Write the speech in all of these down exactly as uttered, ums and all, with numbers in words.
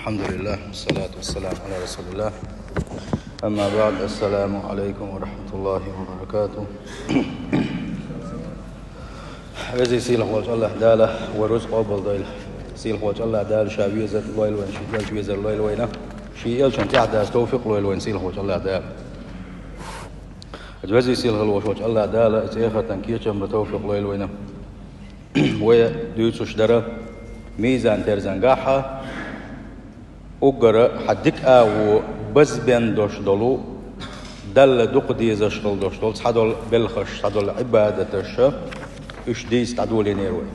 الحمد لله، والصلاة والسلام على رسول الله. أما بعد، السلام عليكم ورحمة الله وبركاته. Веза-сийлахь волчу АллахӀ Дала вайн рузкъа къобалдойла. Сийлахь волчу АллахӀ Дала Ша везар лойла вайна, Шен элча везар лойла вайна, Шен элчанна тӀаьхьадас товфикъ лойла вайна Сийлахь волчу АллахӀ Дала. Веза-сийлахь волчу АллахӀ Дала цӀехатан кечам бан товфикъ лойла вайна. Вай дуьйцуш дара мизан-терзангахь уггара хьан дика агӀо базбен долуш долу, Далла дукха дезаш хила долуш долу цхьадолу белхаш, цхьадолу Ӏибадаташ, уьш дийца дӀадолийнера вай.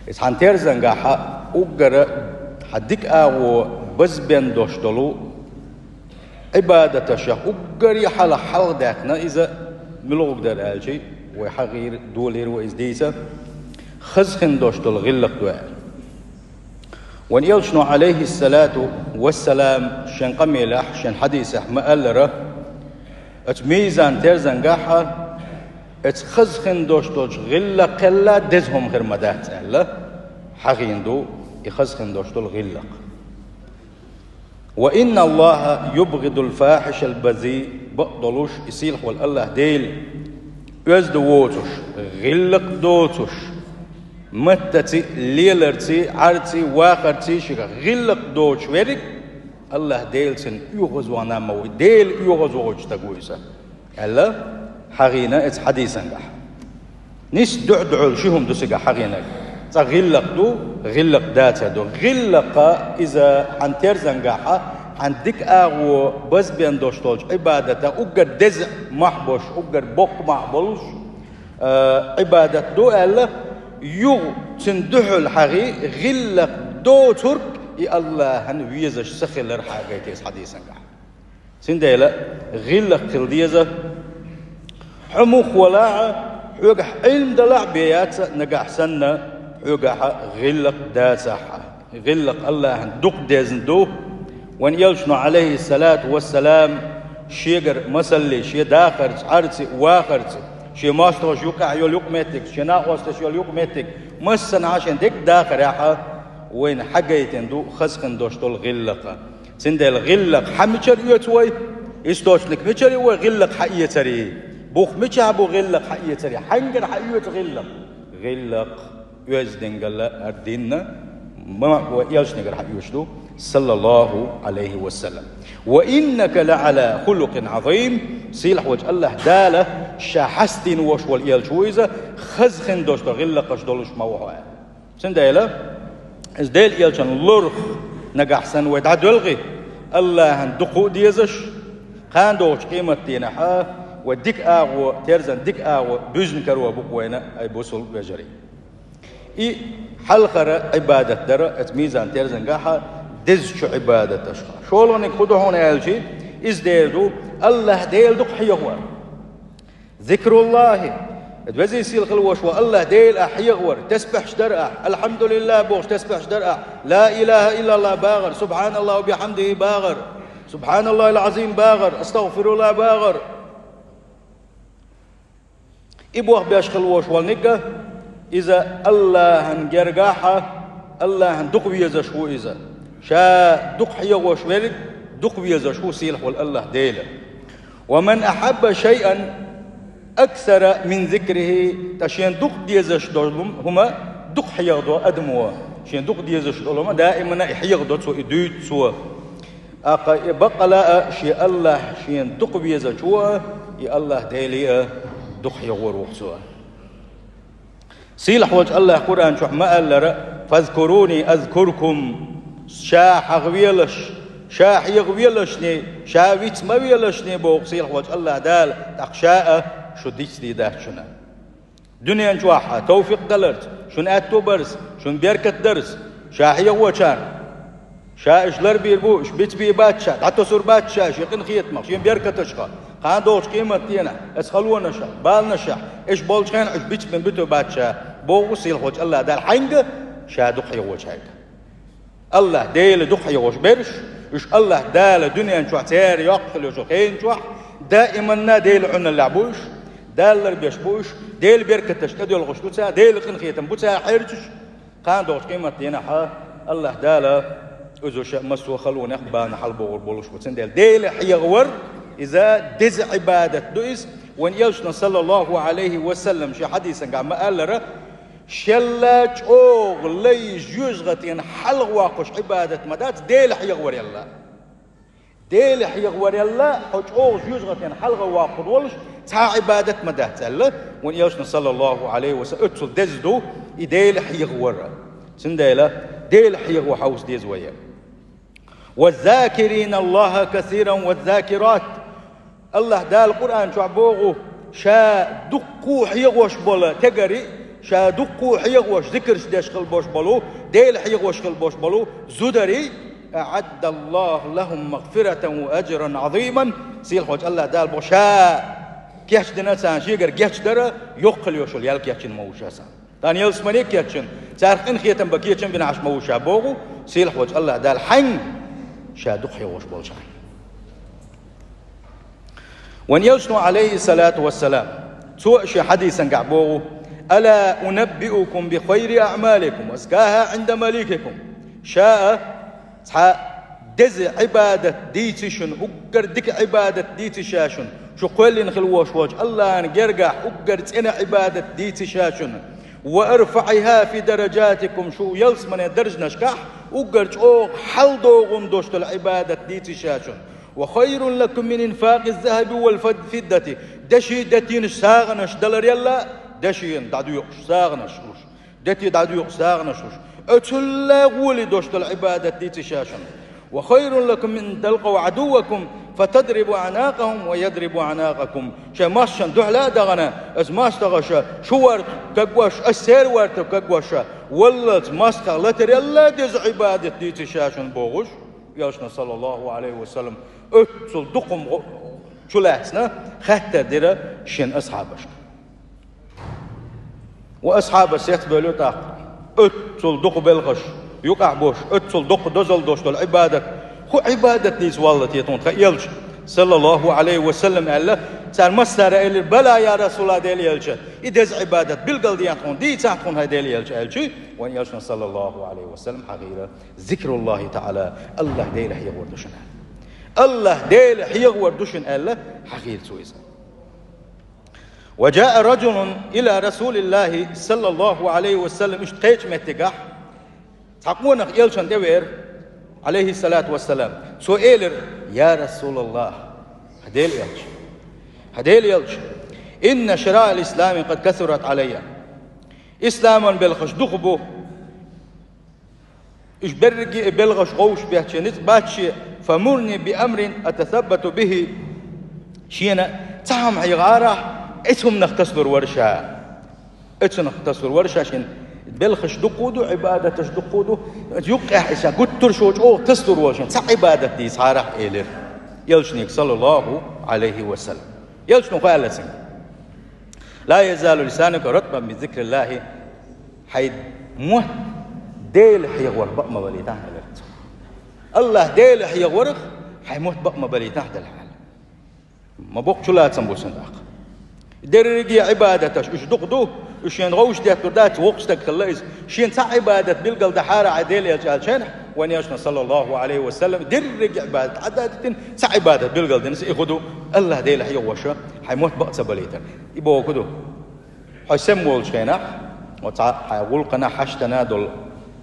Иза хьан терзангахь уггара хьан дика агӀо базбен долуш долу Ӏибадаташах уггаре хьалха хьалха даьккхина иза, муьлхарг дара аьлча, вай хьагӀийра, долийра вай иза дийца, хаза хин долуш долу гӀиллакх ду аьлла. Вайн элчано, Ӏалайхиссалату вассалам, шен къамелехь, шен хьадисехь ма-аллара, оцу мизан-терзангахь оцу хаза хин долуш долчу гӀиллакхел деза хӀума хир ма дац аьлла, хьагӀийна ду и хаза хин долуш долу гӀиллакх. «Ва инна Аллаха юбгӀидул фахишал базий», бакъдолуш, и сийлахь волу АллахӀ Дела оьзда воцуш, гӀиллакх доцуш, маттаций, леларций, Ӏарций, вахарций шегахь гӀиллакх доцуш верг, АллахӀ Дела цунна оьгӀазвахна ма ву, Дела оьгӀазвохуьйту стаг ву иза, аьлла, хьагӀийна оцу хьадисангахь. Нийса дуьхь-дуьхьал ши хӀума ду цигахь хьагӀийнарг. Цкъа гӀиллакх ду, гӀиллакх дацар ду. ГӀиллакх иза хьан терзангахь, хьан дика агӀо базбен долуш долчу Ӏибадатан уггар деза мохь болуш, уггар боккха мохь болуш, а, Ӏибадат ду аьлла, юха цуьнан дуьхьал хьагӀий гӀиллакх доцург и АллахӀан везаш ца хилар хьагайта иза хьадисангахь. Цундела гӀиллакх хила деза. Хьо муха валахь а, хьоьгахь Ӏилма далахь а бен яц а, нагахь санна хьоьгахь гӀиллакх дацахь а. ГӀиллакх АллахӀан дукха дезна ду. Вайн элчано, Ӏалайхиссалату вассалам, шегара масаллий, шен дахарца, Ӏарций, вахарций, шен мостагӀаша юкъахь йолу юкъаметтигца, шен накъосташа йолу юкъаметтиг, массанхьа шен дерриг дахарехь вайна хьагайтина ду хаза хин долуш долу гӀиллакх. Цундела гӀиллакх хьан мичара оьцу вай? Источник мичара ю вай гӀиллакх хьаэцарий? Бух мичахь бу гӀиллакх хьаэцарий? Хьаьнгара хьаоьцу гӀиллакх? ГӀиллакх оьздангалла ар динна, ма вай элчанегара хьаоьцуш ду, саллаллаху Ӏалайхи ва саллам. «Ва иннака ла Ӏала хулукъин Ӏазим», сийлахь волчу АллахӀ Дала Ша хьастийна волуш волу элча ву иза, хаза хин долуш долу гӀиллакхаш долуш ма ву хьо аьлла. Цундела иза Делан элчанан лорах нагахь санна вай дӀадоьлхий, АллахӀан дукха а дезаш, кхана догӀучу къематдийнахь вай дика агӀо, терзан дика агӀо буьзна каро бу-кх вайна, ай бусалба вежарий. И хьалхара Ӏибадат дара оцу мизан-терзангахь дезачу Ӏибадаташха. ШолгӀаниг хӀун ду хьуна аьлча, иза дера ду, АллахӀ Дела дукха хьехавар. Зикруллахи, везий сийлахь хила волуш волу АллахӀ Дела ахь хьехавар, тасбихьаш дар ахь, «Алхьамдулиллах» бохуш тасбихьаш дар ахь, «Ла илаха иллаллах» багӀар, «Субханаллахи ва бихьамдихи» багӀар, «Субханаллахил Ӏазим» багӀар, «Астагфируллах» багӀар. И бохбеш хила волуш волу нигга, иза АллахӀан гергахь, АллахӀан дукха везаш ву иза. Ша дукха хьехош верг дукха везаш ву сийлахь волу АллахӀ Дела. «Ва ман ахьабба шайъан аксара мин зикрихи», ткъа шен дукха дезаш долу хӀума дукха хьехадо адамо. Шен дукха дезаш долу хӀума даимана и хьехадо цо, и дуьйцу цо. ТӀаккха и баккъала а шен АллахӀ шена дукха везачо а, и АллахӀ Деле а дукха хьехор ву цо. Сийлахь волчу АллахӀа Къуръан чохь ма-аллара: «Фазкуруни азкуркум», ша хьахавелаш, ша хьехавелашний, ша виц ма велашний боху сийлахь волчу АллахӀ Дала, тӀаккха ша а шу дицдийр дац шуна. Дуьнен чохь а товфикъ даларца, шуна аьтто барца, шуна беркат дарца, ша хьехочарна. Ша уьш ларбийр бу, уьш бицбийр бац ша, дӀатосур бац ша шен къинхетамах, шен беркаташха. Кхана долчу къематденахь, оцу халонашах, баланашах, уьш болчу хенахь уьш бицбан буьтур бац ша, боху сийлахь волчу АллахӀ Дала хьаьнга, ша дукха хьехочаьрга. АллахӀ Дела дукха хьехош берш, уьш АллахӀ Дала дуьнен чохь церан йоккха хила йолчу хенан чохь, даиманна Делан Ӏуналлехь бу уьш, Дала ларбеш бу уьш, Делан беркаташ тӀедоьлхуш ду цара, Делан къинхетам бу цара хьерчаш. Кхана долчу къематденахь АллахӀ Дала Иза ша массо а халонех бана хьалбогӀур болуш бу. Цундела Дела хьехавар, иза деза Ӏибадат ду иза. Вайн Элчано, саллаллаху Ӏалайхи ва саллам, шен хьадисангахь ма-аллара: «Шелла чӀогӀа лай жоьжахатина хьалхавоккхуш Ӏибадат ма дац Дела хьехаварелла». Дела хьехаварелла хьо чӀогӀа жоьжахатина хьалхавоккхур волуш цхьа а Ӏибадат ма дац аьлла, вайн Элчано, саллаллаху Ӏалайхи ва саллам, оццул деза ду и Дела хьехавар. Цундела Дела хьехаво хьовса деза вай. «والذاكرين الله كثيرا والذاكرات». АллахӀ Дала Къуръан чохь боху, Ша дуккха а хьехош болу тегари, Ша дуккха а хьехош, зикарш деш хила болуш болу, Дела хьехош хила болуш болу зудари, «أعد الله لهم مغفرة وأجرا عظيما». Сийлахьчу АллахӀ Дала боху, Ша кечдина царна Шегара гечдар, йоккха йолуш йолу ял кечйина ма ву Ша царна. Тахана ялсамане кечйина, царах къинхетам бан кечам бина Ӏаш ма ву Ша боху, сийлахьчу АллахӀ Дала хьайна Ша дукха хьехош болчарна. Вайн Элчано, Ӏалайхи салату вассалам, цо шен хьадисангахь боху: «ألا أنبئكم بخير أعمالكم وأزكاها عند مليككم». Ша а цхьа деза Ӏибадат дийци шуна, уггар дика Ӏибадат дийци Ша шуна, шу кхоьллина хила волуш волчу АллахӀан гергахь уггар цӀена Ӏибадат дийци Ша шуна, «وأرفعها في درجاتكم», шу ялсамане даржанашкахь уггар чӀогӀа хьалдогӀун долуш долу Ӏибадат дийци Ша шуна, «وخير لكم من إنفاق الذهب والفضة», деши детийнаш сагӀанаш даларелла, дешина дӀадоькъуш сагӀанаш луш, дети дӀадоькъуш сагӀанаш луш, оццул а гӀоли долуш долу Ӏибадат дийци Ша шуна. «وخير لكم من أن تلقوا عدوكم فتضربوا أعناقهم ويضربوا أعناقكم». Шайн мостагӀашна дуьхьал а дахана, оцу мостагӀаша шу варта кагвеш, аса церан варта кагвеш, валлалц мостагӀ латарелла деза Ӏибадат дийци Ша шуна бохуш, Элчано, саллаллаху Ӏалайхи ва саллам, оццул дукха хӀума чулаьцна хаттар дира шен асхьабашка. Ва асхьабаш сецбевлла тӀаккха, оццул дукха белхаш юкъахь бош, оццул дукха дозалла долуш долу Ӏибадат, хӀун Ӏибадат дийца воллу те тхуна тхан Элча, саллаллаху Ӏалайхи ва саллам, аьлла, цара массара элира: «Бала, я РасулаллахӀ, Дела Элча, и деза Ӏибадат билгалдехьа тхуна, дийцахьа тхуна, хӀай Дела Элча», аьлчи, вайн Элчано, саллаллаху Ӏалайхи ва саллам, хьахийра зикруллахӀи таӀала, АллахӀ Дела хьехавар ду шуна аьлла. АллахӀ Дела хьехавар ду шуна аьлла, хьахийра цо иза. «وجاء رجل إلى رسول الله صلى الله عليه وسلم», иштта кхечу меттигахь цхьа къонах Элчанна тӀевеара, Ӏалайхи салату вассалам. Цо элира: «Я РасулаллахӀ, хӀай Дела Элча, хӀай Дела Элча, إن شرائع الإسلام قد كثرت علي». Исламан белхаш дукха бу, уьш берриге а белхаш гӀовш бетташ ницкъ бац шен, «فمرني بأمر أتثبت به». Шена цхьа хӀума хьехарахь, оцу хӀуманах тасалур вара ша. Оцунах тасалур вара ша шена. Белхаш дукха ду, Ӏибадаташ дукха ду, юккъехь и ша гуттар а шу чӀогӀа тасалур вара шена. Цхьа Ӏибадат дийцахьарахь, элира Элчанга, саллаллаху Ӏалайхи ва саллам. Элчано хӀун аьлла цуьнга? «لا يزال لسانك رطبا بذكر الله». Хьайн мотт Дела хьехаварх бакъ ма балийтахь, аьлла цо. АллахӀ Дела хьехаварх хьайн мотт бакъ ма балийтахь, Дела хьехаварх. Ма боккха чулацам бу цуьнан тӀаккха. Дерриге а Ӏибадаташ уьш дукха ду, уьш шена гӀовш деттур дац, воккха стаг хилла иза. Шена цхьа Ӏибадат билгалдахьара хьайн Дела Элча аьллачу хенахь, вайн Элчано, саллаллаху Ӏалайхи ва саллам, дерриге а Ӏибадат Ӏадда а дитина, цхьа Ӏибадат билгалдина иза, и хӀун ду? АллахӀ Дела хьехаварх хьайн мотт бакъ ца балийтар. И бохург хӀун ду? Хьо сема волчу хенахь, оцу хьайн гӀуллакхана, хьаштана долу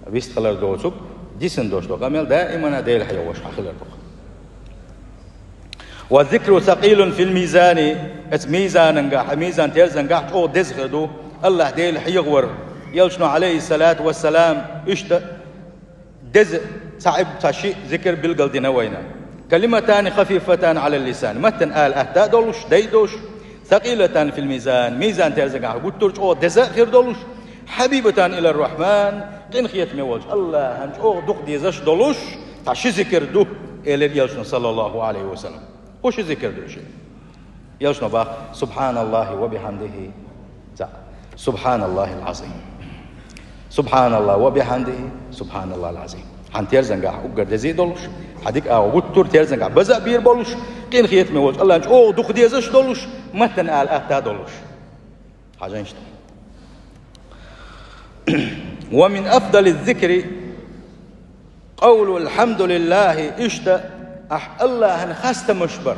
вистхилар доцург, дисина долуш долу къамел даимана Дела хьехаварх хьан хилар ду-кх. «والذكر ثقيل في الميزان», оцу мизанангахь, мизан терзангахь чӀогӀа деза хир ду АллахӀ Дела хьехавар. Элчано, Ӏалайхи салату вассалам, иштта деза цхьа Ӏиб-, цхьа ши зикр билгалдина вайна. «كلمتان خفيفتان على اللسان». Маттана ала атта а долуш, дай а долуш, «ثقيلتان في الميزان». Мизан терзангахь гуттар а чӀогӀа деза а хир долуш, «حبيبتان إلى الرحمن». Къинхетаме волчу АллахӀана чӀогӀа дукха дезаш а долуш, цхьа ши зикр ду, элира Элчано, саллаллаху Ӏалайхи ва саллам. ХӀун ши зикр ду ши? Элчано боху: «سبحان الله وبحمده». Ца. «سبحان الله العظيم. سبحان الله وبحمده. سبحان الله العظيم». Хьан терзангахь уггар дезий долуш, хьан дика агӀо гуттар а терзангахь база а бийр болуш, къинхетаме волчу АллахӀана чӀогӀа дукха дезаш а долуш, маттана ала атта а долуш. Хьажа иштта. «ومن أفضل الذكر». قول الحمد لله, иштта ахь Аллахьан хастамаш бар.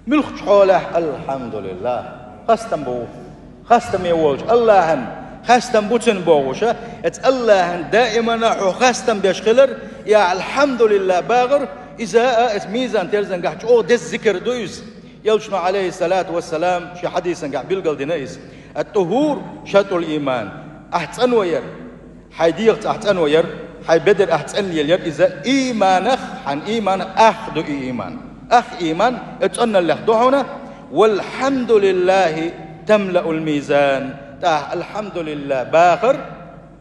Муьлххачу хьолехь алхьамдулиллахь, хастам бу, хастаме волчу Аллахьан хастам бу цуьнан бохуша, эца Аллахьан даимана хьо хастам беш хилар, я алхьамдулиллахь бахар, иза а, эца мизан терзангахь чӀогӀа деза зикр ду иза. Элчано, алейхиссалату вассалам, шен хьадисангахь билгалдина иза: «Ат-тухур шатрул иман». Ахь цӀано яр, хьайн дегӀаца ахь цӀано яр, хьайн бедар ахь цӀанлелаяр, иза иманах, хьан иманах ах ду и иман. Ах иман, и цӀанналлех ду хьуна, «Валхьамдулиллахи тамлаул мизан». ТӀаккха алхьамдулиллахь бахар,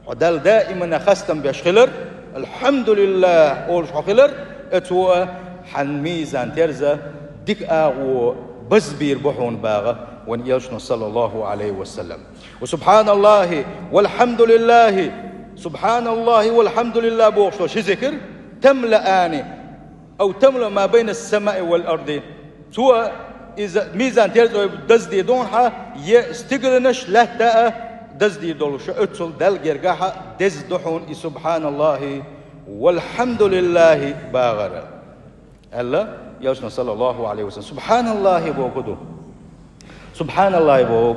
хьо Далла даимана хастам беш хилар, алхьамдулиллахь олуш хьо хилар, эцо а хьан мизан терза дика агӀо базбийр бу хьуна баха вайн Элчано, саллаллаху алейхи ва саллам. «Ва субханаллахи, валхьамдулиллахи, субханаллахи, валхьамдулиллахь» бохуш долу ши зикр, «тамлаани, ау тамла ма байна ас-самаи вал арди». Цо иза мизан терза дазде ду хьуна, я стигаланаш, лаьтта а дазде долуш, оццул Далла гергахь а деза ду хьуна и «Субханаллахи, валхьамдулиллахи» бахар, аьлла Элчано, саллаллаху алейхи ва саллам. «Субханаллахи» боху ду. «Субханаллахи» боху,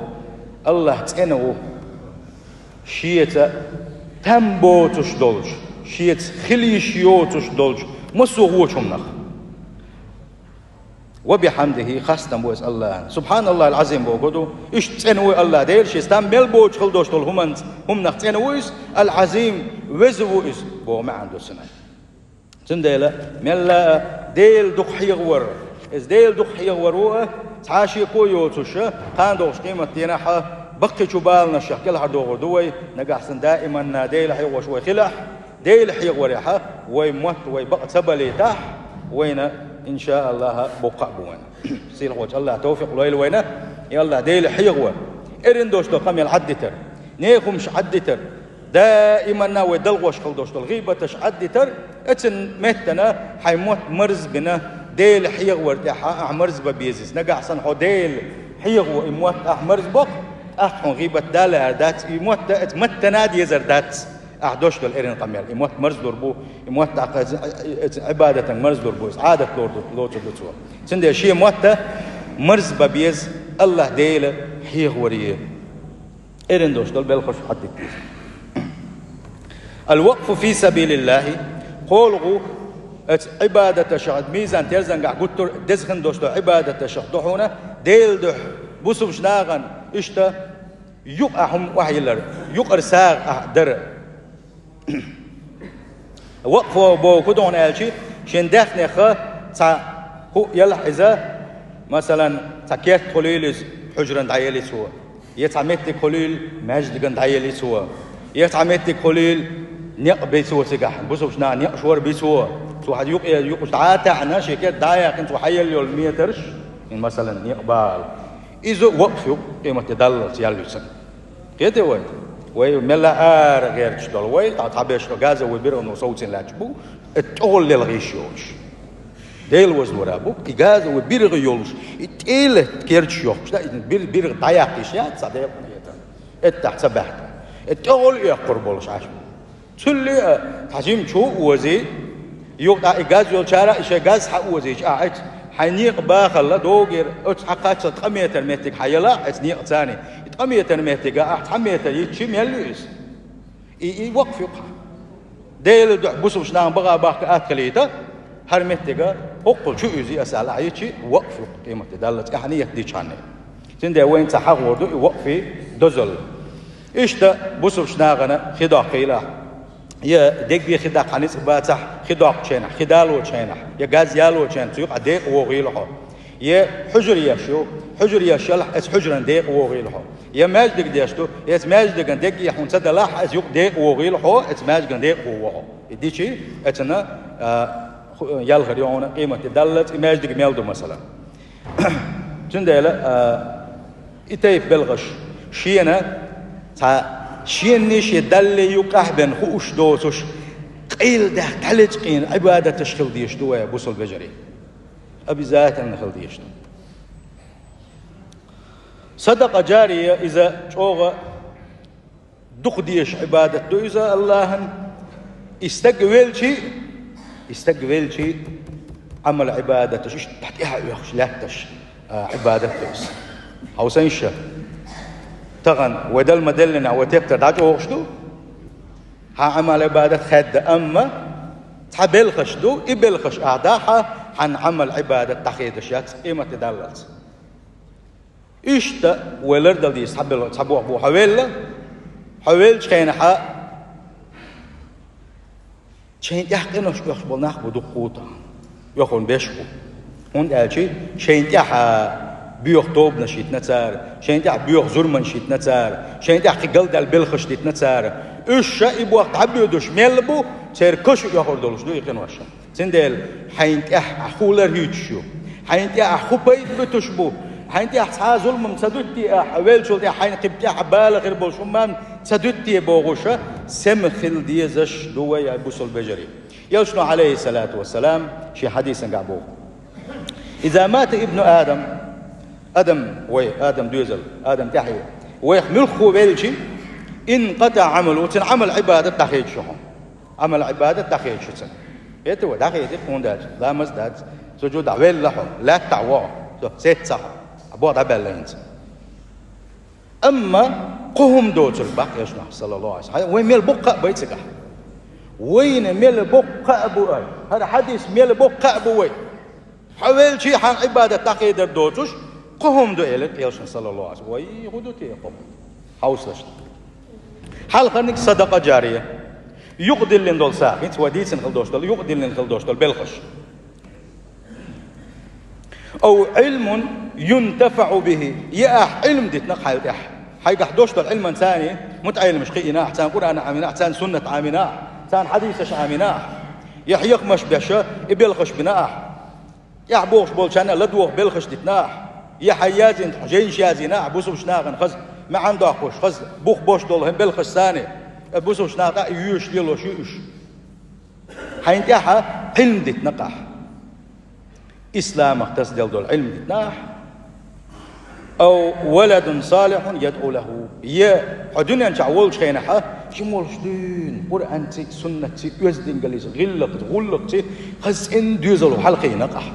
Аллахь цӀена ву, шеца там боцуш долчу, шеца хила йиш йоцуш долчу массо а вочу хӀуманах. «Ва бихьамдихи», хастам бу иза Аллахьан. «Субханаллахил Ӏазим» боху ду, иштта цӀена ву Аллахь Дела, шеца там мел боцуш хила долуш долу хӀуманца, хӀуманах цӀена ву иза, «ал-Ӏазим», веза ву иза боху маьӀна ду цуьнан. Цундела мелла а Дела дукха хьехавар, иза Дела дукха хьехавар ву а, цхьа а шеко а йоцуш, кхана догӀучу къематдийнахь а баккхийчу баланашах кӀелхьардохур ду вай, нагахь санна даиманна Дела хьехош вай хилахь, Дела хьехаварехь а вай мотт, вай бакъ ца балийтахь, вайна, иншааллахӀ, боккха а бу вайна. Сийлахьчу Аллахь тавфикъ лойла вайна, и Аллахь Дела хьехаво. Эрна долуш долу къамел Ӏаддитар, нехан хӀумаш Ӏаддитар, даиманна вай далгӀош хила долуш долу гӀийбаташ Ӏаддитар, эцан меттана хьайн мотт марз бина, Дела хьехавар тӀехь ахь марз бан беза иза. Нагахь санна хьо Дела хьехаво и мотт ахь марз боккху, тӀаккха хьуна гӀийбат далаяр дац, и мотт а эца маттана дезар дац. Ахь дош долу эрна къамел, и мотт марзлур бу, и мотт а эца, эца Ӏибадатан марзлур бу, иза Ӏадат лор ду, лоцур ду цо. Цундела шен мотт а марз бан беза Аллахь Дела хьехаваре. Эрна дош долу белхаш хьаддитта деза. «Ал-вакъфу фи сабилиллахи», кхоалгӀа, эца Ӏибадаташах, мизан терзангахь гуттар а деза хин дош долу Ӏибадаташах ду хьуна, Делан дуьхьа бусулбачу нахана иштта юкъа хӀума охьайиллар, юкъара сагӀа ахь дара. Вакъф боху ду хьуна аьлча, шен даьхнех цхьа хӀуъ елахь иза, масалан, цхьа керт хуьлийла иза, хьуьжаран дӀаели цо, я цхьа меттиг хуьлийла, маьждиган дӀаели цо, я цхьа меттиг хуьлийла, некъ би цо цигахь, бусулбачу наха некъаш вар би цо, цо хьан юкъе, юкъаш дӀа а таьӀна, шен керт дӀа а яьккхина, цо хьаелла йолу метарш, хӀин, масалан, некъ бахала. Иза вакъф ю, къематде даллалц ял ю цуьнан. Кхетий вай? Вай мелла ара гӀерташ долу вай, тӀаккха цхьаберш хьо газовый биргӀано совцийна лаьтташ бу, и тӀехула лелха йиш йолуш. Дела вазвара бу, и газовый биргӀа йолуш, и тӀела керчаш йохкуш, да, и бир-, биргӀа дӀаяккха йиш яц цхьа декъана хетар. Эттахь ца баьхкина. И тӀехула эккхур болуш Ӏаш бу. Цуьлле а цхьа жимачу а озий, юха тӀаккха и газ йолчара а и шайн газ схьаозийча, ахь эцу хьайн некъа бахалла догӀера, оцу хьан кхаччалц ткъа метр меттиг хьан ялахь эцу некъа царний, и ткъа метр меттига ахь цхьа метр йитчи мел ю иза? И, и вакъф ю-кх хьан. Делан дуьхьа бусулбачу нахана баха бахка атта хилийта, хӀара меттига хӀоккхул чу уьзи аса аьлла ахь йитчи, вакъф ю-кх къематде даллалц, ахь ният дичхьана. Цундела вайна цхьа хьахор ду и вакъфи дозалла. Иштта бусулбачу нахана хи доккхийла ахь. Я дегге хи даккха хьан ницкъ бацахь, хи доккхучу хенахь, хи далочу хенахь, я газ ялочу хенахь, цу юкъахь декъа вогӀийла хьо. Я хьуьжар еш ю, хьуьжар еш ялахь, эцу хьуьжаран декъа вогӀийла хьо. Я маьждиг деш ду, эцу маьждиган дегге хьуна ца далахь, эцу юкъа декъа вогӀийла хьо, эцу маьждиган декъа вогӀу хьо. И дичи, эцана, а, ху-, ялхар ю хьуна къематде даллалц, и маьждиг мел ду, масала. Цундела, а, и тайпа белхаш шена цхьа шенний шен Даллий юкъахь бен хууш доцуш, къайладаьхна, дӀалечкъийна Ӏибадаташ хила дезаш ду вай, бусалба вежарий. Обязательно хила дезаш ду. Садакъа жария иза чӀогӀа дукха дезаш Ӏибадат ду иза Аллахьан. И стаг велчи, и стаг велчи, Ӏамал-Ӏибадаташ иштта тӀехьа оьхуш лаьтташ, а, Ӏибадат ду иза. Хьовсал шу. Тахан вай Дала ма деллинехь, вай тептар дӀачӀогӀуш ду. Хьан Ӏамал-Ӏибадат хаьдда, амма цхьа белхаш ду, и белхаш ахь дахь, хьан Ӏамал-Ӏибадат дӀахедаш яц, къематде даллалц. Иштта вай лардала деза цхьа бел-, цхьа бохам бу, хьо велла, хьо веллачу хенахьа шайна тӀехь къинош оьхуш болу нах бу дуккха а тахана. Оьхуш беш бу. ХӀунда аьлча шайна тӀехь боьха тобанаш йитина цара, шайна тӀехь боьха зурманаш йитина цара, шайна тӀехь кхин галдаьлла белхаш дитина цара. Уьш ша и бохам дӀабоьдуш мел бу, церан каша оьхур долуш ду и къинош. Цундела хьайна тӀехь ахь хӀун лархӀуьйтуш ю? Хьайна тӀехь ахь хӀун пайда буьтуш бу? Хьайна тӀехь цхьа а зулам ца дуьтий ахь, веллачул тӀехь хьайна кхин тӀехь бала хир болуш хӀумма ца дуьтий бохуш, сема хила дезаш ду вай, ай бусалба вежарий. Элчано, Ӏалайхиссалату вассалам, шен хьадисангахь боху: «Иза мата ибну Адам», Адам вай, Адам доьзал, Адам тӀаьхье, вайх муьлхха велчи, «инкъатаӀа Ӏамалуху», цуьнан Ӏамал-Ӏибадат дӀахедаш ю хьуна. Ӏамал-Ӏибадат дӀахедаш ю цуьнан. Хета вай, дӀахедира, хӀунда аьлча ламаз дац, сужуд дӀавелла хьо, лаьттахь вогӀу, со сецна хьо, бохам дӀабаьлла хӀинца. Амма кхо хӀума доцург боху Элчано, саллаллаху Ӏалайхи ва саллам. Вай мел боккха а бай цигахь. Вайна мел боккха а бу ай. ХӀара хьадис мел боккха а бу вай. Хьо велчи хьан Ӏибадат дӀахедар доцуш, кхо хӀума ду, элира Элчано, саллаллаху Ӏалайхи ва саллам. Вай, хӀун ду те кхо хӀума? Хьовсалаш. Хьалхарниг садакъа джария. Юкъадиллина долу сагӀа, хӀинца вай дийцина хила долуш долу, юкъадиллина хила долуш долу белхаш. Ау Ӏилмун юнтафаӀу бихи, я ахь Ӏилма дитина хьайла тӀехь. Хьайгахь долуш долу Ӏилман царна мутаӀеллимаш кхиъна ахь, царна Къуръан Ӏамийна ахь, царна суннат Ӏамийна ахь, царна хьадисаш Ӏамийна ахь. Я хьехамаш беш, и белхаш бина ахь. ТӀаьхьа бохуш болчарна ладогӀа белхаш дитина ахь. Я хьайн язйина жайнаш язйина ахь, бусалба нахана хаза маьӀна доккхуш, хаза бух бош долу хӀун белхаш царна, бусалба наха тӀе а йоьшуш лелош ю уьш. Хьайна тӀехь Ӏилма дитина ахь. Исламах тасаделла долу Ӏилма дитина ахь. Ау валадун салихьун ядӀу лаху. Я хьо дуьнен чохь волчу хенахь, жима волуш дуьйна, Къуръанций, суннатций, оьздангаллица, гӀиллакхца, гӀуллакхца, хаза цӀена доьзал хьалакхиъна ахь.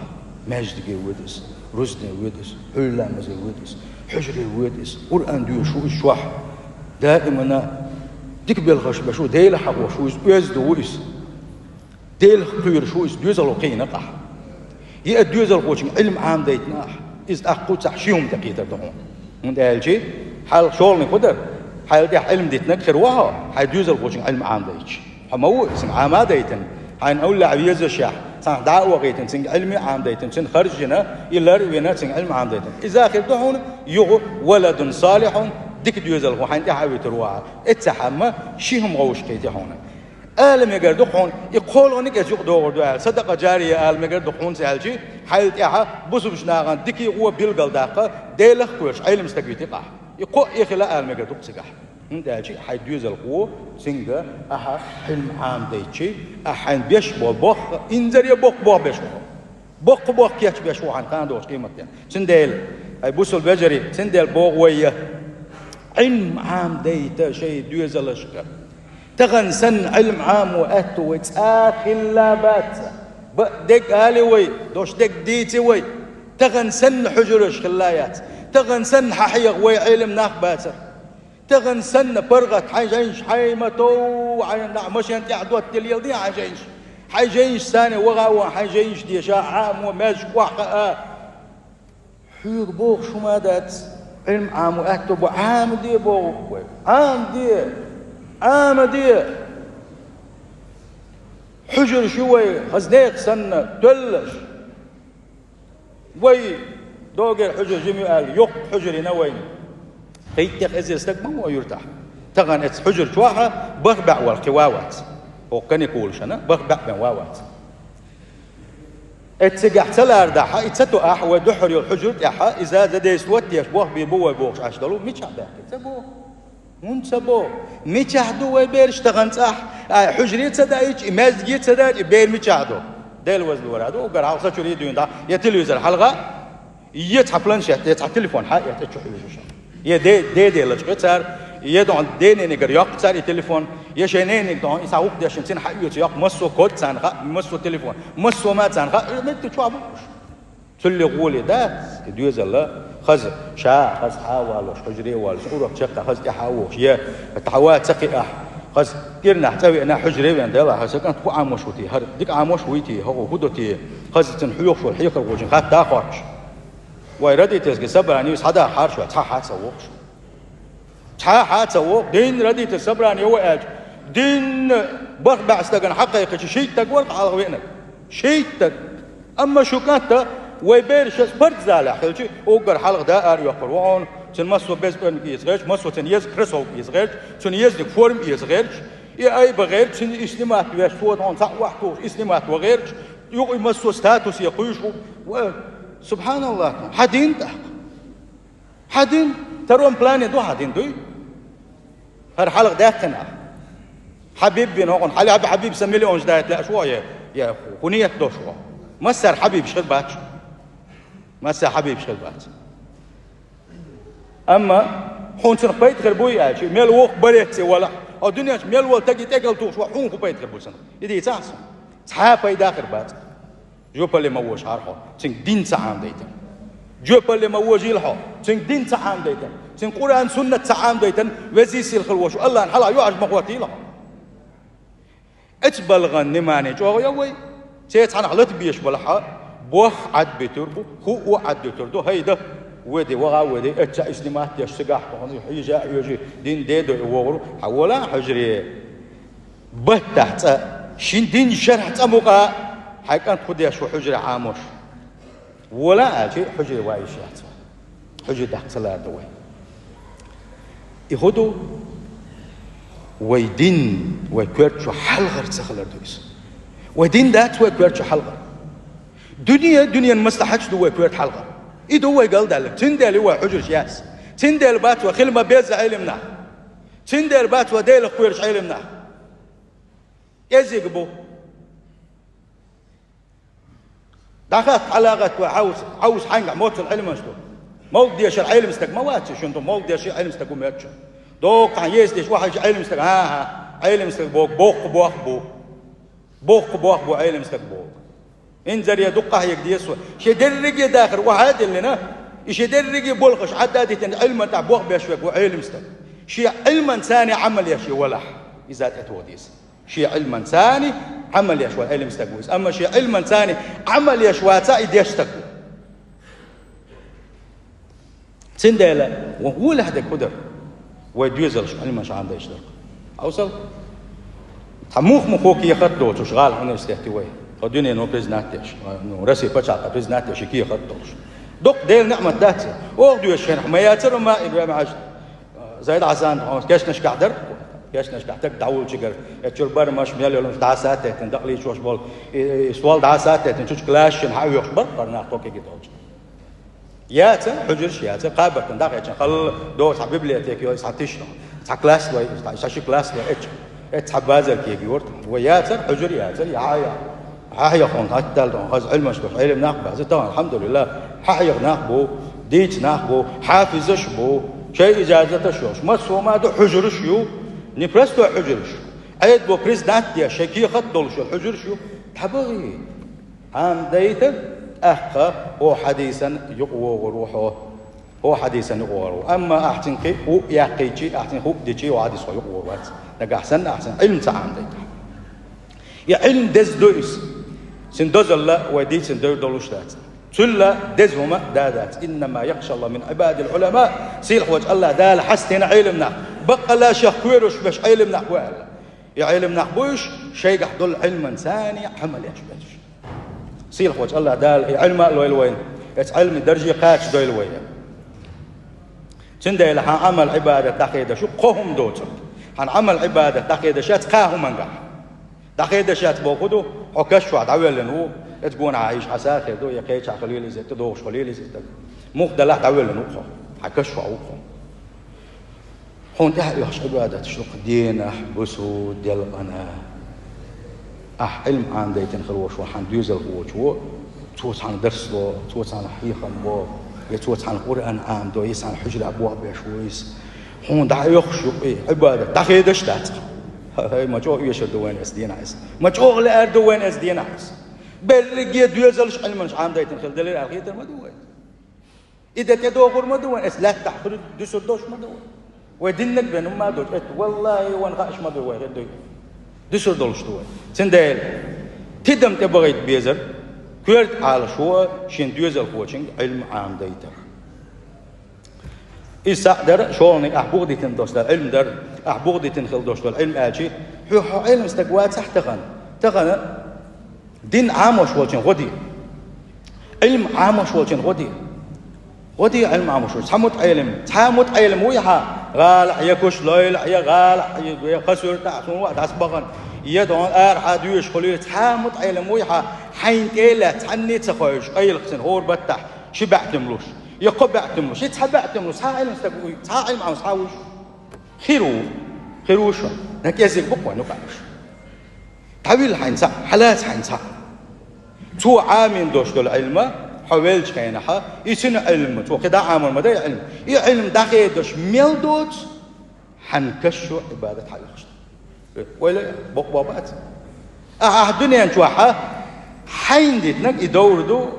Маьждиге воьду иза, рузбане воьду иза, Ӏуьйра ламазе воьду иза, хьуьжаре воьду иза, Къуръан доьшуш ву иза чохь. Даимана дика белхаш беш ву, Дела хьахош ву иза, оьзда ву иза. Делах кхоьруш ву иза, доьзалхо кхиъна ахь. И а доьзалхочуьнга Ӏилма Ӏамадайтина ахь. Иза тӀаккха кхузахь ши хӀума тӀекхийтар ду хьуна. ХӀунда аьлча хьалха шолгӀаниг хӀун дара? Хьайла тӀехь Ӏилма дитинарг хир ву хьо, хьайн доьзалхочуьнга Ӏилма Ӏамадайтича. Хьо ма ву иза Ӏамадайтина, хьайна уллехь везашехь, цхьанхьа дӀа а вахийтина, цуьнга Ӏилма а Ӏамадайтина, цуьнан харж а йина, и лар а вина, цуьнга Ӏилма Ӏамадайтина. Иза хир ду хьуна, юха валадун салихьун, дика доьзалхо хьайна тӀаьхьа а вуьтур ву ахь. Эццахь хӀамма ши хӀума вовшахкхийтира хьуна. Ала мегар ду хьуна, и кхоалгӀаниг иза юкъадогӀур ду аьлла, садакъа джария ала мегар ду хьуна, ца аьлчи, хьайла тӀехь бусалба нахана дикий гӀо билгалдаккха, Делах а кхоьруш Ӏелам стаг вити ахь. И кхоъ а хила ала мегар ду цигахь. ХӀунда аьлча хьайн доьзалхо, цуьнга ахьа Ӏилма Ӏамадайтичи, ахьа хьайна беш болу боккха, инзаре боккха бохам беш бу хьо. Боккха бохам кечбеш ву хьайна кхана долчу къематдийнахь. Цундела, ай бусалба вежарий, цундела боху вай я, Ӏилма Ӏамадайта шайн доьзалшка. Тахана санна Ӏилма Ӏамо аьтту вай цкъа а хилла бац. Бакъдерг али вай, дош дерг дийци вай. Тахана санна хьуьжараш хилла яц. Тахана санна хьан хьеха вай Ӏелам нах бацара. Тахана санна паргӀат хьайн жайнаш хьайн ма тов, хьайн дӀа машен тӀехь доттаделла ди хьайн жайнаш. Хьайн жайнаш санна ваха а ван, хьайн жайнаш деша, Ӏамо, маьждиг охьахаа. Хьоьга бохуш хӀума дац, Ӏилма Ӏамо аьтто бу, Ӏамаде боху вай. Ӏамаде! Ӏамаде! Хьуьжараш ю вай, хаза нехан санна, тоьллаш. Вай, догера хьуьжар жима ю аьлла, йоккха хьуьжар йина вайна. Кхин тӀех эзар стаг ма ву юьртахь. Тахана эцу хьуьжар чохь а бархӀ бӀе вала кхин ван вац. ХӀокху каникулашна бархӀ бӀе бен ван вац. Эццигахь ца лардахь, и ца тоахь, вай дуьххьара йолу хьуьжар тӀехь, иза за деза тот деш, бохбийр бу вай бохуш Ӏаш долу, мичахь баьхки? Ца боху. ХӀунда ца боху? Мичахь ду вай бераш тахана цӀахь? Ай, хьуьжаре ца даийча, и маьждиге ца даийча, и бер мичахь ду? Дела веза лора ду, уггар хьалха са чуьра дуьйна дӀа, я телевизор хьалха, я цхьа планшет, я цхьа телефон хьаэца чу хьуьжуш. Я де-, де-, делачкъе цара, я дон дененигара йоккху цара и телефон, Я шайн ненега дӀа, и цхьа гӀуллакх деш, цунна хьаоьцу йоккха массо а код царна хаьа, массо а телефон, массо а ма царна хаьа, э, меттиг чу а бу уж. Цул а гӀоле дац и доьзал, хаза ша, хаза хьа а валош, хьужаре а волуш, урок чекхъян хаза тӀаьхьа а вогӀуш, я тхьа ван ца кхиахь, хаза кӀирнахь цӀа веана, хьужаре а веана, Дела, хьан сан кӀант хӀун Ӏамош ву те, хӀара дика Ӏамош вуй те, хӀокхо хӀун до те, хаза цунна хьоьхуш волу хьехархочун хатта а хоттуш. Вай родительский собрани ю, схьадахьара шу, цхьа хьа а ца вогӀуш. Цхьа а хьа а ца вогӀу, дийнна родительский собрани ю аьлча, дийнна бархӀ бӀе стагана хьакхайкхича, шийтта стаг вара хьалха веанарг. Шийтта стаг. Амма шун кӀант а, вай бераш а спортзалехь хилча, уггар хьалха дӀа ара йоккхур ву хьуна, цунна массо а беза кӀорниг эца гӀерташ, массо а цунна еза кроссовка эца гӀерташ, цунна езаниг форма эца гӀерташ, и айба гӀерташ, цунна и снимать веш, цо тхуна цхьаъ вахь тухуш, и снимать ван гӀерташ, юкъа массо а статусе кхуьйсуш ву. Ва, субхьаналлахӀ, хьан дин тӀаккха? Хьан дин? Втором плане ду хьан дин, дуй? ХӀара хьалха даьккхина ахь. Хьабиб вина хӀокхунна, хьали Хьабиб сан миллионаш дайта лаьаш ву, я, я хӀун нийят долуш ву? Массара хьабибаш хир бац. Массара хьабибаш хир бац. Амма хьуна цунах пайда хир буй аьлча, мел воккха борец а валахь, хьо дуьнен чу мел волу стаге тӀекӀел тухуш валахь, хьуна хӀун пайда хир бу цунах? И дийцахьа суна. Цхьа а пайда хир бац. Жоьпалле ма вожахьара хьо, цуьнга дин ца Ӏамадайтина. Жоьпалле ма вожийла хьо, цуьнга дин ца Ӏамадайтина. Цуьнга Къуръан, суннат ца Ӏамадайтина, везий сийлахь волчу АллахӀна хьалха юьхьӀаьржа ма хӀоттийла хьо. Эцу балгӀан внимание чӀогӀа йо вай. Церан цхьанах лата безаш балахь, бох Ӏадбуьтур бу, хӀуъу Ӏадбуьтур ду, хӀайда, воьде, ваха а воьде, эццахь и снимать деш, цигахь тхуна хьийжа а хьоьжий, дин дедо и вогӀур, хьан вола хьуьжаре. Баттахь цӀа, шен дин шарахь цӀа мукъа, хьайн кӀант хӀун деш ву хьуьжаре Ӏамош. Вола аьлча, хьуьжаре ван йиш яц вай. Хьуьжаре дахка ца лаьрда вай. И хӀун ду? Вай дин вай коьрта чу хьалхара ца хилар ду иза. Вай дин дац вай коьрта чу хьалхара. Дуьне, дуьненан маслахьаташ ду вай коьрта хьалхара. И ду вай галдаьлларг. Цундела ю вай хьуьжараш яц. Цундела бац вай хила ма-безза Ӏелам нах. Цундела бац вай Делах кхоьруш Ӏелам нах. КӀезиг бу. ДӀахатта хьалагӀатта вай хьовса, хьовса хьаьнгахь моццул Ӏилманаш ду. Мовлид дешар Ӏелам стаг ма вац, шуна ду, мовлид дешар Ӏелам стаг ву моьтту шуна. Доккха хьан еза деш вахьайча Ӏелам стаг, хӀан-хӀа, Ӏелам стаг боху, боккха бохам бу. Боккха бохам бу Ӏелам стаг боху. Инзаре дукха къахьега деза со. Шен дерриге а дахар охьа а диллина, и шен дерриге а болхаш Ӏадда а дитина, Ӏилман тӀехь бох беш верг ву Ӏелам стаг. Шен Ӏилманца Ӏамал еш и валахь, иза тӀетоха деза. Шен Ӏилманца Ӏамал еш волу Ӏелам стаг ву иза. Амма шен Ӏилманца Ӏамал еш вацахь, и деш стаг ву. Цундела ван гӀолехь дерг хӀун дара? Вай доьзалш Ӏилманаш Ӏамадайта дара. Хьовсал? Цхьа мух-мухо кехат доцуш гӀала университет ю вай. Тхо дуьнено признать деш, ну, Россия пачхьалкхо признать деш, и кехат долуш. Дукха Делан ниӀмат дац. Оха доьшуш хенахь ма яцара ма и вай маьӀаш. Зайд-Хьасан, хьо кешнашкахь дара, кешнашкахь стаг дӀавуллучигара, эцу чуьра барамаш, мел йолуш дӀаса а теттина, дакъа лийчош болу, и, и, и стол дӀаса а теттина, чучу классашна хьаоьхуш бара хӀара нах тхо кегий долчу. Яцара, хьуьжарш яцара, кхабаршна дӀахаьччина, халла догӀу цхьа библиотека йолу, цхьа тишна, цхьа класс вай, цхьа, цхьа ши класс вай, эцу, эцу цхьа базар кегий йора. Вай яцара, хьуьжар яцара, я, я. Хьан хьехархо хӀума хӀоттаьлла, хӀаза Ӏилманаш долуш Ӏелам нах баьза тахана, алхьамдулиллахӀ, хьан хьехархо нах бу, дийца нах бу, хьафизаш бу, шайн ижазаташ йолуш. Массо а ма ду хьуьжарш ю, не простой хьуьжарш. Ӏедало признать деш, шайн кехат долуш йолу хьуьжарш ю. ДӀабахийта. Ӏамадайта, тӀаккха хӀокху хьадисан юкъа вогӀур ву хьо. ХӀокху хьадисан юкъа вогӀур ву. Амма ахь цуьнан кхин а хӀуъа яьккхичи, ахь цуьнан хӀуъа дичи, хӀокху хьадис хьо юкъа вогӀур вац. Нагахь санна ахь цуьнан Ӏилма ца Ӏамадайтахь. И Ӏилма деза ду иза. Цуьнан дозалла вай дийцина девр долуш дац. Цул а деза хӀума а да дац. «Иннама яхшаллаха мин Ӏибадил-Ӏулама», сийлахь волчу АллахӀ Дала хьастийна Ӏелам нах. Баккъалла шех кхоьруш берш Ӏелам нах бу аьлла. И Ӏелам нах бу уьш, шайгахь долу Ӏилманца Ӏамал еш берш. Сийлахь волчу АллахӀ Дала и Ӏилма а лойла вайна, эцу Ӏилман дарже кхачадойла вай. Цундела хьан Ӏамал-Ӏибадат дӀахедаш ю кхо хӀума доцург. Хьан Ӏамал-Ӏибадат дӀахедаш яц кхаа хӀумангахь. ДӀахедаш яц бохург ду, хьо каш чохь дӀавоьллина ву, эцу гонахьа хьан йиша хьан са хир ду, я кхечахь хилийла иза, тӀедогӀуш хилийла иза. Муха далахь дӀавоьллина ву хьо, хьан каш чохь ву хьо. Хьуна тӀаьхьа оьхуш Ӏибадаташ ду-кх денахь, буса, делкъана. Ахь Ӏилма Ӏамадайтина хир волуш ву хьан доьзалхо ву, цо цхьаьна дарс до, цо цхьаьна хьехам бо, я цо цхьаьна Къуръан Ӏамадо, я цхьаьна хьуьжарехь бох беш ву иза. Хьуна дӀа а оьхуш ю-кх и Ӏибадат, дӀахедаш дац-кх. ХӀай, ма чӀогӀа оьшур ду вайна эцу дийнахь иза. Ма чӀогӀа лаьар ду вайна эцу дийнахь иза. Берриге доьзалш Ӏилманаш Ӏамадайтина хила делира аьлла хетар ма ду вай. И де тӀедогӀур ма ду вайна, эс лаьттахь хуьлу дуьсур долуш ма ду вай. Вай диннаг бен хӀумма а долуш, эт, валлахӀи, вайна хууш ма ду вай, хӀе, дуй. Дуьсур долуш ду вай. Цундела тидам тӀебахийта безар, коьрта Ӏалашо шен доьзалхочуьнга Ӏилма Ӏамадайтар. Иза схьа а дара, шолгӀаниг ахь бух дитина долуш дара Ӏилма дара, ахь бух дитина хила долуш долу Ӏилма аьлчи, хьо, хьо Ӏилма стаг вацахь тахана. Тахана дин Ӏамош волчун гӀо де. Ӏилма Ӏамош волчун гӀо де. ГӀо де Ӏилма Ӏамош волчун. Цхьа мутаӀелим, цхьа мутаӀелим вуй хьан, гӀалахь я куш лойла, я гӀалахь, я, я кхасуьртахь, суна ваӀ дӀасабахана, я дон арахьа дуьйш хуьлий, цхьа мутаӀелим вуй хьан, хьайна тӀе а лаьцна, цхьанне а ца хойуш, къайлах цуьнан хӀора баттахь ши баьӀ тӀемалуш. Я кхо баьӀ тӀемалуш, я цхьа баьӀ тӀемалуш, цхьа Ӏилма стаг вуй, цхьа Ӏилма Ӏамош цхьа вуй. Хир ву, хир ву шу. На кӀезиг бу кхойна кхаьуш. ДӀавилла хьайна цхьаъ, хьалаца хьайна цхьаъ. Цо Ӏамийна долуш долу Ӏилма, хьо веллачу хенахьа, и цуьнан Ӏилма, цо кхидӀа Ӏамор ма дай Ӏилма. И Ӏилма дӀахедаш мел доцу, хьан кашо Ӏибадат хьаоьхуш ду. Ойла, бокъо бац. Ахьа, ахьа дуьнен чохьа хьайна дитинарг и довр ду,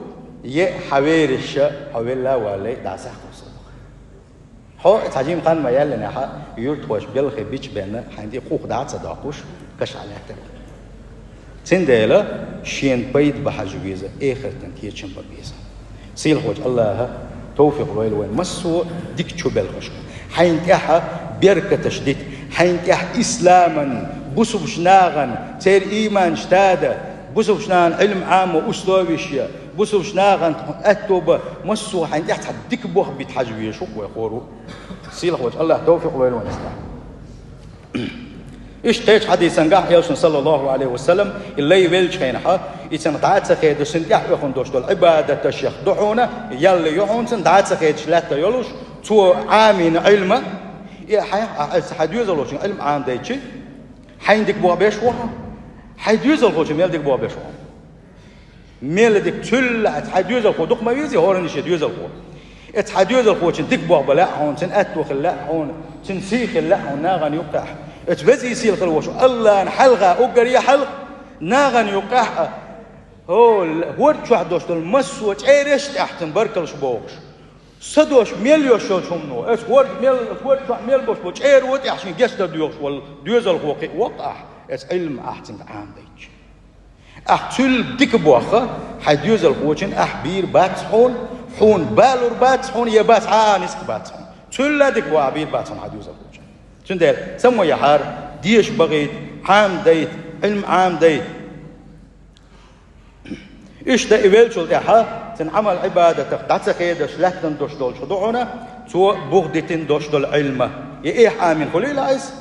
е хьан вераша, хьо велла а валле, дӀасахь кхуссур ду. Хьо цхьа жима хан ма яьллинехьа, юьртахоша белхе бича бенна, хьайна тӀе къух дӀа а ца доккхуш, каш Ӏа лаьттар. Цундела шена пайда бан хьажа веза, эхартан кечам бан беза. Сийлахьочу Аллаха товфикъ лойла вайн массо а дика чу белхашка. Хьайна тӀехьа беркаташ дита, хьайна тӀехь исламан, бусулбачу нахана, церан ийманаш тада, бусулбачу нахана Ӏилма Ӏамо условиш я, бусулбачу нахана аьтто бан, массо а хьайна тӀехь цхьа дика бох бита хьажа везаш ву вай хӀора ву. Сийлахьочу Аллаха товфикъ лойла вайн ислам. Иштта кхечу хьадисангахь Элчано, саллаллаху Ӏалайхи ва саллам, и лай веллачу хенахьа, и цунах дӀа а ца хедаш, цунна тӀехь оьхун долуш долу Ӏибадаташех ду хьуна, ял ю хьуна, цунна дӀа а ца хедаш лаьтта йолуш, цо Ӏамийна Ӏилма, и хьайн, а, а, хьайн доьзалхочун Ӏилма Ӏамадайтчи, хьайна дика бох беш ву хьо, хьайн доьзалхочун мел дика бох беш ву хьо. Мел дика цуьлла, эца хьайн доьзалхо дукха ма везий, хӀоранна шен доьзалхо. Эца хьайн доьзалхочун дика бох бан лаьа хьуна, цуьнан аьтто хила лаьа хьуна, цуьнан сий хила лаьа хьуна нахана юккъехь. Эца везий сийлахь хила волуш ву Аллана хьалха уггаре хьалха, нахана юккъехь а, хӀо, хӀорда чохь долуш долу массо а чӀераш тӀехь цунна баркаллаш бохуш. Са дош мел йош йолчу хӀумано, эца хӀорда мел, хӀорда чохь мел болуш болу чӀеро тӀехь шен гечдар доьхуш волу доьзалхо кхин а воккха ахь, эца Ӏилма ахь цуьнга Ӏамадайтча. Ахь цуьлла дика бохха, хьайн доьзалхочун ахь бийр бац хьуна, хьуна балур бац хьуна, я бац хьан а ницкъ бац хьуна. Цуьлла дика бохха бийр бац хьуна хьайн доьзалхочун. Цундела, саммо яхьара, деша бахийта, Ӏамадайта, Ӏилма Ӏамадайта. Иштта и веллачул тӀаьхьа, цуьнан Ӏамал-Ӏибадатах дӀа ца хедаш, лаьттан дош долчух ду хьуна, цо бух дитина дош долу Ӏилма. Я эхь Ӏамийна хуьлийла иза,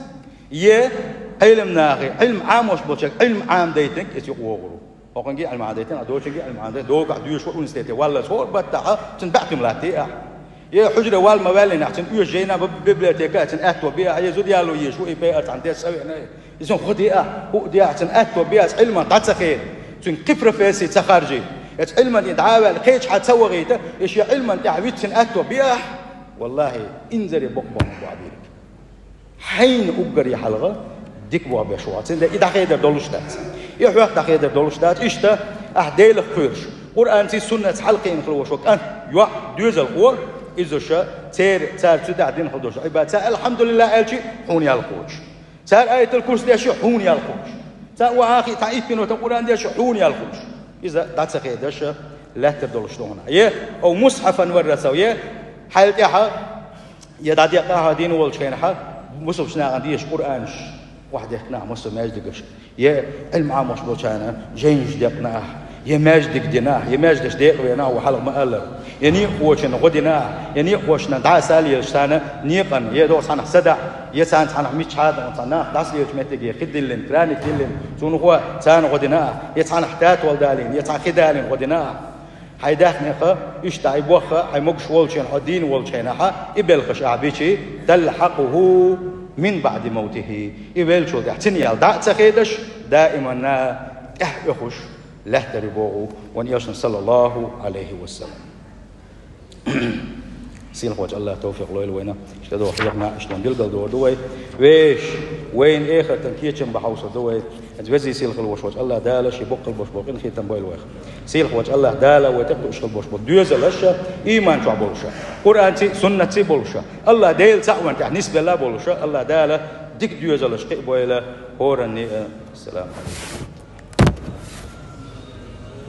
я Ӏилма нахе, Ӏилма Ӏамош болчерг Ӏилма Ӏамадайтинарг иза юкъа вогӀур ву. ХӀокхуьнга Ӏилма Ӏамадайтина, а доцуьнга Ӏилма Ӏамадайтина, догахь доьшуш ву университете валлалц хӀора баттахьа, цуьнан баьӀ тӀемалаттий ахь. Я хужаре вала ма ваьллинехь, цуьнан оьшу жайна бу-, библиотека, цуьнан аьтто беа, я зуда яло езаш ву, и пе ар цхьана тесна ца веана. Иза гӀо деа, хӀуъа деа, цуьнан аьтто беа, аса Ӏилман дӀа ца хеда, цуьнга кхин профессий ца харжий, аса Ӏилман тӀе дӀа а ваьлла, кхечахьа ца вахийта, и шен Ӏилман тӀехь виццина аьтто беа, валлахӀи, инзаре бокъо боху ма бу бийриг. Хьайна уггаре хьалха дика боху беш ву хьо. Цундела и дӀахедар долуш дац. И хьох дӀахедар долуш дац. Иштта, ахь Делах кхоьруш, Къуръанций суннатций хьалакхиъна хила волуш ву кӀант, йоӀ, доьзалхо, иза ша, церан, цара цу тӀехь дина хила долуш Ӏибадат, цара «Алхьамдулиллахь» аьлчи, хьуна ял кхочуш. Цара аятал курс деши, хьуна ял кхочуш. Цара охьахиъ цхьа итт минута Къуръан деши, хьуна ял кхочуш. Иза дӀа ца хедаш лаьттар долуш ду хьуна. Е, ов мусхьафан варрасав, е, хьайл тӀехьа, я дӀадекъна ахьа дийна волчу хенахьа, бусулбачу нахана дезаш Къуръанаш охьадехкина ахьа массо а маьждигаш. Я Ӏилма Ӏамош болчарна жайнаш декъна ахьа, я маьждиг дина ахьа, я маьждигаш декъавена ахьа, ву хьалха ма-аллара. Я некъахочунна гӀо дина ахьа, я некъахошна дӀа а са лелаш царна некъан, я догӀу цхьанхьа садаӀа, я царна цхьанхьа миччахьа а догӀу цхьа нах дӀасалелачу меттиге хи диллина, краник диллина, цунах царна гӀо дина ахьа, я цхьанхьа татол далийна, я цхьа хи далийна гӀо дина ахьа. Хьайн даьхнеха, иштта хьайн бохха, хьайн могуш волчун хьо дийна волчу хенахьа, и белхаш ахь бичи, талхьакъуху мин баъди мавтихи. И веллачул тӀехь цуьнан ял дӀа а ца хедаш, даиманна тӀехь оьхуш лаьттар ю боху вайн Элчано, саллаллаху Ӏалайхи ва саллам. Сийлахьочу Аллаха товфикъ лойла вайна. Иштта доху хьехна, иштта билгал дор ду вай. Веш, Вайна эхартан кечам бахьа хьовсур ду вай. Хьанз веза сийлахь волаш волча АллахӀ Дала ший боккъал болаш бола къинхетам бойла вайх. Сийлахь волча АллахӀ Дала вай тӀакхуьуш хила болаш бола доьзалаш иман чу болаш, Къуръанций, суннатций болаш, АллахӀ Дела цаӀ ван тӀехь нисбелла болаш, АллахӀ Дала дика доьзалаш кхиа бойла хӀоранна а. Ассаламу Ӏалайкум.